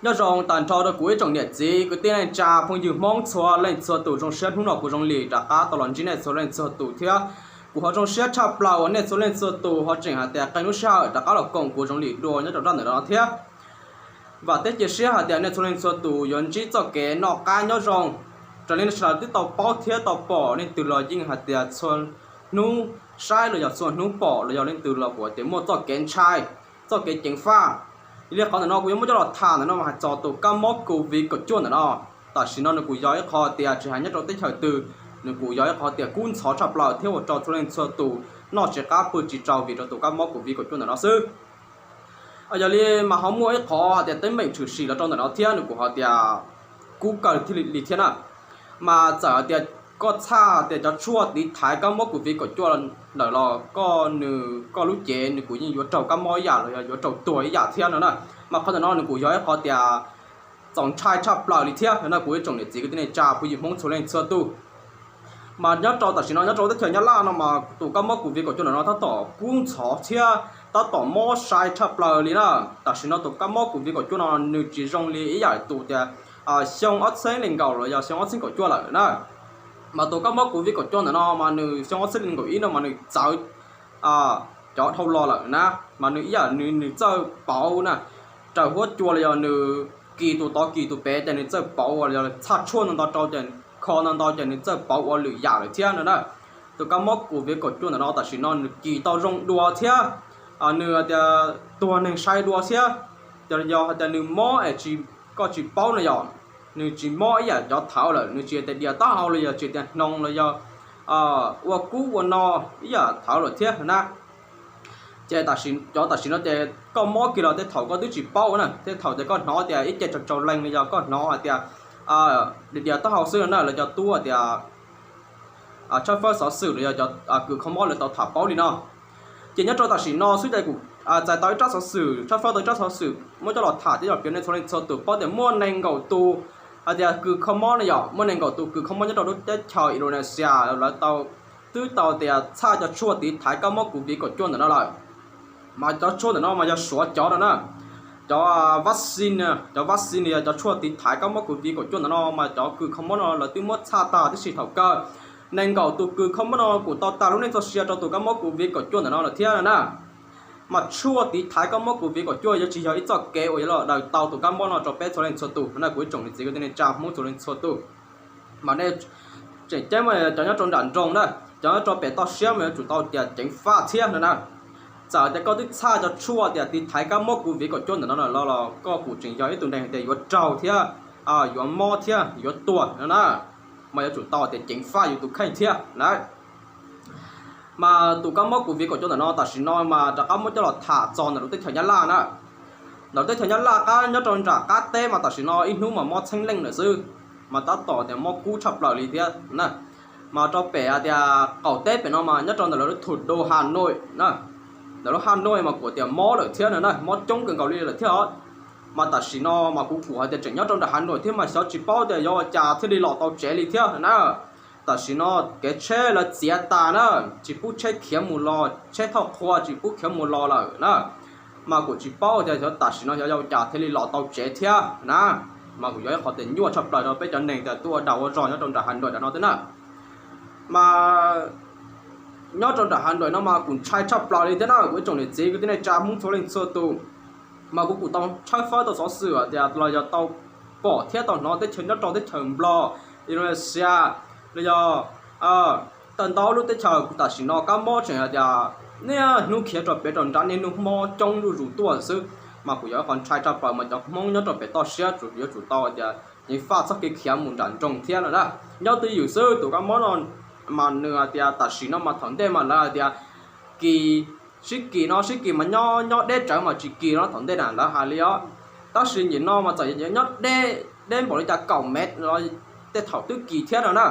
Nyob zoo tag nrho rau kuv ib tsoom niam txiv kwv tij neej tsa phooj ywg Hmoob txhua leej txhua tus, zoo siab hnub no kuv zoo li rov qab tau los ntsib nej txhua leej txhua tus thiab. Kuv ho zoo siab tshaj plaws uas nej txhua leej txhua tus ho tseem hais tias qee lub sij hawm rov qab los koom kuv zoo li dua nyob rau zaj ntawm no thiab. Vam thiab cia siab hais tias nej txhua leej txhua tus yuav ntsib txoj kev noj qab nyob zoo. Raws li sawv daws twb tau paub thiab tau pom, leej twg los yeej hais tias txhua hnub saib los yog txhua hnub pom los yog leej twg los kuj tias muaj txoj kev ntshai, txoj kev ceev faj. Yog li qhov ntawm no kuv yuav muab coj los tham ntawm no mas hais txog tus kab mob COVID kaum cuaj ntawm no. Tam sim no nws kuj yog ib qho tias tsis hais nyob rau teb chaws twg, nws kuj yog ib qho tias kub ntxhov tshaj plaws thiab ua rau txhua leej txhua tus noj tsis qab pw tsis tsaug vim rau tus kab mob COVID kaum cuaj ntawm no xwb. Yog li mas ho muaj ib qhov hais tias teeb meem tshwm sim los rau ntawm no thiab nws kuj hais tias kub kawg thiaj li thiab na. Mas txawm hais tias koj txhaj tias cov tshuaj tiv thaiv kab mob COVID kaum cuaj lawm los koj nws koj lub cev nws kuj yeej yuav raug kab mob ib yam los yog yuav raug tuag ib yam thiab no na. Mas qhov ntawm no nws kuj yog ib qho tias txaus ntshai tshaj plaws li thiab no na kuv ib tsoom niam txiv kwv tij neej tsa phooj ywg Hmoob txhua leej txhua tus. Mas nyob rau tam sim no nyob rau teb chaws Nyab Laj no mas tus kab mob COVID kaum cuaj ntawm no tab tom kub ntxhov thiab tab tom mob sai tshaj plaws li na. Tam sim no tus kab mob COVID kaum cuaj no nws tsis zoo li ib yam tus tias xyoo ob txhiab nees nkaum los yog xyoo ob txhiab kaum cuaj lawm na. Mas tus kab mob COVID kaum cuaj ntawm no mas nws xyoo ob txhiab nees nkaum ib no mas nws txawv cov dhau los lawm na. Mas nws ib yam nws txawj pauv na, raws huab cua los yog nws kis tus tod kis tus pem ces nws txawj pauv ua los yog txhaj tshuaj ntau ntau rau ces kho ntau ntau ces nws txawj pauv ua lwm yam lawm thiab no na. Tus kab mob COVID kaum cuaj ntawm no tam sim no nws kis tau zoo dua thiab nws tias tuag neeg sai dua thiab. Ces yog hais tias nws mob es koj tsis paub no yog nws tsis mob ib yam cov thaud lawm, nws tsis tias dias taub hau los yog tsis tias hnoos los yog ua kub ua no ib yam thaud lawm thiab na. Ces cov tam sim no ces koj mob kiag los tej thaum koj twb tsis paub na, tej thaum ces koj hnov tias ib ce tsaus tsaus leeg los yog koj hnov hais tias dias taub hau xwb no na, lawv cov tub tias tshawb fawb xov xwm los yog cov kws kho mob lawv tau tham paub li no. Ces nyob rau tam sim no xwb ces kuv txais tau ib tsab xov xwm, tshawb fawb tau ib tsab xov xwm muab coj los tham thiab los piav nej txhua leej txhua tus paub tias muaj nees nkaum tus hais tias kws kho mob no yog muaj nees nkaum tus kws kho mob nyob rau lub teb chaws Indonesia lawv tau twb tau tias txhaj cov tshuaj tiv thaiv kab mob COVID kaum cuaj ntawm no lawm. Mas cov tshuaj ntawm no mas yog Suav cov no na. Cov vaccine, cov vaccine yog cov tshuaj tiv thaiv kab mob COVID kaum cuaj ntawm no mas cov kws kho mob no lawv twb muab txhaj tag tib si thaum kawg. Nees nkaum tus kws kho mob no kuj tau tag lub neej txoj sia rau tus kab mob COVID kaum cuaj ntawm no lawm thiab na. Mas tshuaj tiv thaiv kab mob COVID kaum cuaj yuav tsis yog ib txoj kev uas yuav los daws tau tus kab mob no rau peb txhua leej txhua tus na kuv ib tsoom niam txiv kwv tij neej tsa Hmoob txhua leej txhua tus. Mas nej tseem ceeb mas cov nyob rau nram nroog na, cov nyob rau pem toj siab mas yuav tsum tau tias ceev faj thiab no na. Txawm tias koj twb txhaj cov tshuaj tias tiv thaiv kab mob COVID kaum cuaj ntawm no los los koj kuj tseem yog ib tug neeg tias yuav raug thiab yuav mob thiab yuav tuag no na. Mas yuav tsum tau tias ceev faj yus tus kheej thiab na. Mas tus kab mob COVID kaum cuaj ntawm no tam sim no mas rov qab muab coj los tham txog ntawm lub teb chaws Nyab Laj na. Ntawm lub teb chaws Nyab Laj qab nyob rau nram qab teb mas tam sim no ib hnub mas mob txheeb leej lawm xwb, mas tab tom tias mob kub tshaj plaws li thiab na. Mas rau pem hais tias qaum teb pem no mas nyob rau ntawm lawv lub thủ đô Hà Nội na, ntawm lub Hà Nội mas kuj tias mob lawm thiab no na, mob coob kawg nkaus li lawm thiab os. Mas tam sim no mas kuv kuj hais tias tseem nyob rau nram Hà Nội thiab mas xyov tsis paub tias yuav ua cas thiaj li los tau tsev li thiab na. Tam sim no kev tsheb lawv txiav tas na, tsis pub tsheb khiav mus los, tsheb thauj qhua tsis pub khiav mus los lawm na. Mas kuj tsis paub tias xyov tam sim no xyov yog ua cas thiaj li los tau tsev thiab na. Mas kuj yog ib qhov tias nyuaj tshaj plaws rau peb cov neeg tias tuaj ua dag ua zog nyob rau nram Hà Nội no thiab na. Mas nyob rau nram Hà Nội no mas kuj ntshai tshaj plaws li thiab na kuv ib tsoom niam txiv kwv tij neej tsa Hmoob txhua leej txhua tus. Mas kuv kuj tau tshawb fawb tau xov xwm tias los yog tau pom thiab tau hnov teb chaws nyob rau teb chaws Nplog, Indonesia, los yog tau ntau lub teb chaws kuj tam sim no kab mob tseem hais tias niaj hnub khiav rau pem rau nrad, niaj hnub mob coob zuj zus tuaj xwb. Mas kuj yog ib qhov ntshai tshaj plaws mas cov Hmoob nyob rau pem toj siab yuav tsum tau tias ceev faj txoj kev khiav mus nram nroog thiab no na. Nyob twj ywm xwb tus kab mob no mas nws hais tias tam sim no mas thaum ntej mas lawv hais tias kis, sib kis no sib kis mas nyob nyob deb rawv mas tsis kis no thaum ntej na lawv hais li os. Tab sis nim no mas txawm nyob deb, deb npaum li cas kaum mev los tej thaum twb kis thiab no na.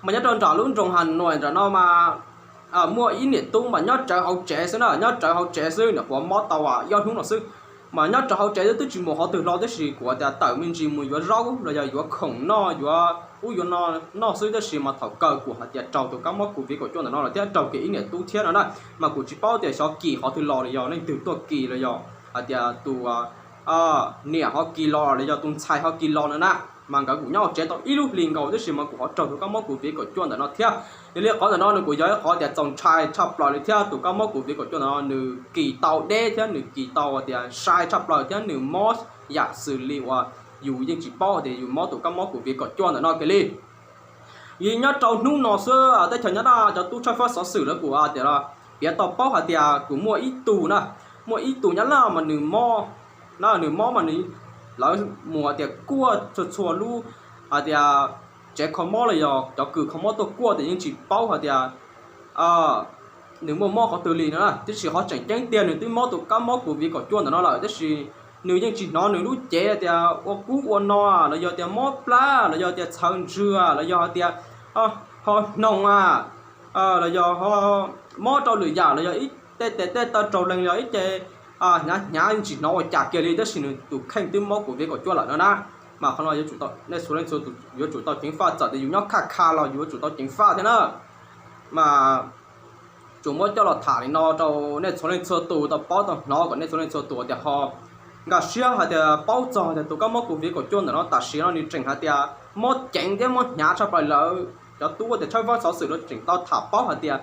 Mas nyob rau nram lub nroog Hà Nội nram no mas muaj ib niam tub mas nyob rawv hauv tsev xwb na, nyob rawv hauv tsev xwb, niam quav mob tau ib ob hnub no xwb. Mas nyob rawv hauv tsev twb tsis mus qhov twg hlo tab sis kuv tias tawm me ntsis mus yuav zaub los yog yuav khoom noj, yuav ub yuav no noj xwb tab sis mas thaum kawg kuj hais tias raug tus kab mob COVID kaum cuaj ntawm no lawm thiab raug kiag ib niam tub thiab no na. Mas kuj tsis paub tias xyov kis qhov twg los los yog leej twg tuaj kis los yog hais tias tus niam ho kis los los yog tus ntxhais ho kis los no na, mas nkawd kuj nyob hauv tsev tau ib lub hlis nkaus, tab sis mas kuj ho raug tus kab mob covid kaum cuaj ntawm no thiab. Yog li qhov ntawm no nws kuj yog ib qhov tias txaus ntshai tshaj plaws li thiab. Tus kab mob covid kaum cuaj ntawm no nws kis tau deb thiab nws kis tau tias sai tshaj plaws thiab nws mob yam xws li uas yus yeej tsis paub tias yus mob tus kab mob covid kaum cuaj ntawm no kiag li. Vim nyob rau hnub no xwb teb chaws Nyab Laj cov tub tshawb fawb xov xwm lawv kuj tias piav tau paub hais tias kuj muaj ib tug na, muaj ib tug Nyab Laj mas nws mob, nws mob mas nws, lawv mus tias kuaj txhua txhua lub, hais tias tsev kho mob los yog cov kws kho mob tuaj kuaj tias yeej tsis paub hais tias nws muaj mob qhov twg li no na. Tab sis qhov tseem ceeb tiag nws twb mob tus kab mob covid kaum cuaj ntawm no lawm, tab sis nws yeej tsis hnov nws lub cev tias ua kub ua no los yog tias mob plab los yog tias txhawv ntswg los yog hais tias ho hnoos los yog mob rau lwm yam los yog ib tej tes tej taw raug lees los yog ib ce hnyav hnyav yeej tsis hnov ua cas kiag li, tab sis nws tus kheej twb mob covid kaum cuaj lawm no na. Mas qhov no nej txhua leej txhua tus yuav tsum tau ceev faj, txawm tias yus nyob khaj kha los yuav tsum tau ceev faj thiab na. Mas tsuas muab coj los tham li no rau nej txhua leej txhua tus tau paub tau hnov kom nej txhua leej txhua tus tias ho nkag siab hais tias paub txog tias tus kab mob covid kaum cuaj ntawm no tam sim no nws tseem hais tias mob ceev thiab mob hnyav tshaj plaws. Lawv cov tub tias tshawb fawb xov xwm lawv tseem tau tham paub hais tias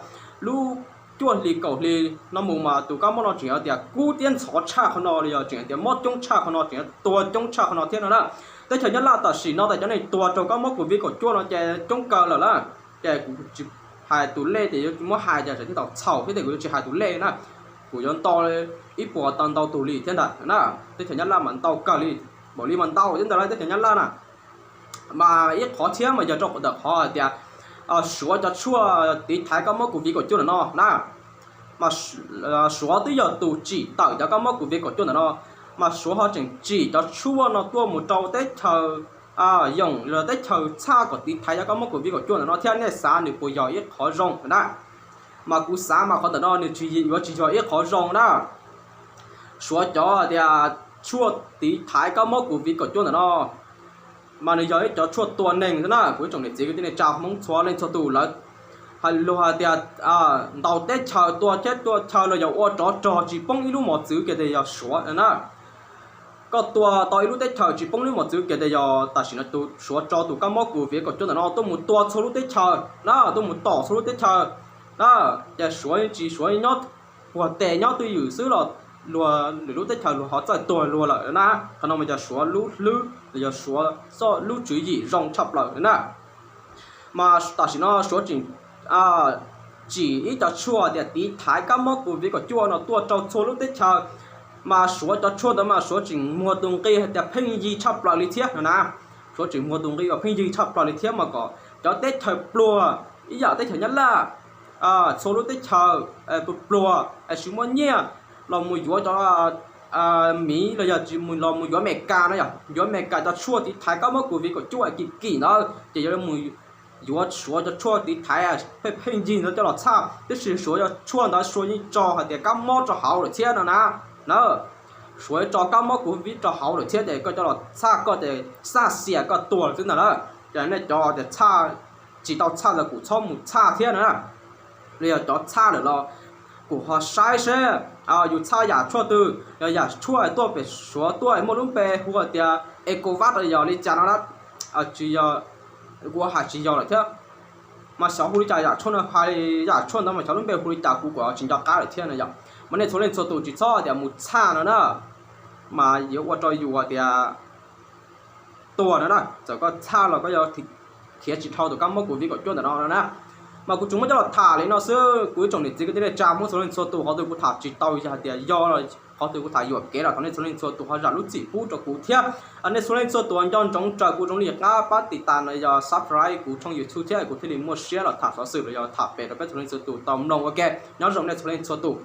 lub cuaj hlis kaum hlis no mus mas tus kab mob no tseem hais tias kub thiab ntxhov tshaj qhov no los yog tseem hais tias mob coob tshaj qhov no, tseem tuag coob tshaj qhov no thiab no na. Teb chaws Nyab Laj tam sim no tas cov neeg tuag rau kab mob covid kaum cuaj no ces coob kawg lawm na. Ces kuv tsis hais tus lej ces yuav muab hais ces thiaj tau txhaum thiab ces kuv yuav tsis hais tus lej na. Kuv yuav ntau ib puas tau ntau tus li thiab ntag na. Teb chaws Nyab Laj mas ntau kawg li, npaum li mas ntau thiab ntawd lawm teb chaws Nyab Laj na. Mas ib qhov thiab mas yog rau ntawm qhov hais tias Suav cov tshuaj tiv thaiv kab mob covid kaum cuaj ntawm no na. Mas Suav twb yog tus tsim tawm cov kab mob covid kaum cuaj ntawm no, mas Suav ho tseem tsim cov tshuaj no tuaj mus rau teb chaws yoom los teb chaws txhaj kom tiv thaiv cov kab mob covid kaum cuaj ntawm no thiab. Nej xav nws puas yog ib qhov zoo na? Mas kuv xav mas qhov ntawm no nws tsis yuav tsis yog ib qhov zoo na. Suav cov tias tshuaj tiv thaiv kab mob covid kaum cuaj ntawm no mas nws yog ib cov tshuaj tua neeg xwb na. Kuv ib tsoom niam txiv kwv tij neej tsa Hmoob txhua leej txhua tus lawv hais lus hais tias ntaus teb chaws tua teb tua chaw los yog ua rov rog tsis poob ib lub mos txwv kiag tias yog Suav na. Koj tua tau ib lub teb chaws tsis poob lub mos txwv kiag tias yog tam sim no tus Suav tso tus kab mob covid kaum cuaj ntawm no tuaj mus tua txhua lub teb chaws na, tuaj mus tom txhua lub teb chaws na. Ces Suav tsis Suav nyob puag tes nyob twj ywm xwb los luag lwm lub teb chaws luag ho txawj tuag luag lawm na. Qhov no mas yog Suav lub hlwb los yog Suav txoj lub tswv yim zoo tshaj plaws na. Mas tam sim no Suav tseem tsim ib co tshuaj tias tiv thaiv kab mob covid kaum cuaj no tuaj rau txhua lub teb chaws. Mas Suav cov tshuaj ntawd mas Suav tseem muag tus nqi hais tias pheej yig tshaj plaws li thiab no na. Suav tseem muag tus nqi uas pheej yig tshaj plaws li thiab mas kom cov teb chaws pluag ib yam teb chaws Nyab Laj, txhua lub teb chaws pluag pluag es tsis muaj nyiaj los mus yuav cov Miv los yog los mus yuav Amelikas no yog yuav Amelikas cov tshuaj tiv thaiv kab mob covid kaum cuaj kim kim ntawd ces yuav mus yuav Suav cov tshuaj tiv thaiv pheej pheej yig ntawd coj los txhaj. Tab sis Suav cov tshuaj ntawd Suav yeej tso hais tias kab mob rau hauv lawm thiab no na. Na, Suav tso kab mob covid rau hauv lawm thiab ces koj coj los txhaj koj ces xaj xias koj tuag lawm xwb ntag na. Ces nej cov tias txhaj tsis tau txhaj ntawd kuj txhob mus txhaj thiab na. Los yog cov txhaj lawm los kuj ho saib seb yus txhaj yam tshuaj twg, yog yam tshuaj tuaj pem Suav tuaj muaj lub npe hu tias Ecovac los yog li cas no na. Tsis yog, kuv hais tsis yog lawm thiab. Mas xyov hu li cas yam tshuaj no, hais yam tshuaj ntawd mas xyov lub npe hu li cas kuv kuj tsis nco qab lawm thiab no yog. Mas nej txhua leej txhua tus tsis txhob tias mus txhaj no na, mas yuav ua rau yus tias tuag no na. Txawm koj txhaj los koj yuav khiav tsis dhau tus kab mob covid kaum cuaj ntawm no no na. Mas kuv tsuas muab coj los tham li no xwb, kuv ib tsoom niam txiv kwv tij neej tsa Hmoob txhua leej txhua tus, qhov twg kuv tham tsis tau yog hais tias yog qhov twg kuv tham yuam kev los thov nej txhua leej txhua tus ho zam lub txim pub rau kuv thiab. Nej txhua leej txhua tus nco ntsoov raws kuv zoo li qab pab tiv tas no yog subscribe kuv tshooj YouTube thiab kuv thiaj li muaj siab los tham xov xwm los yog tham pem rau peb txhua leej txhua tus tau mloog ua ke. Nyob zoo nej txhua leej txhua tus.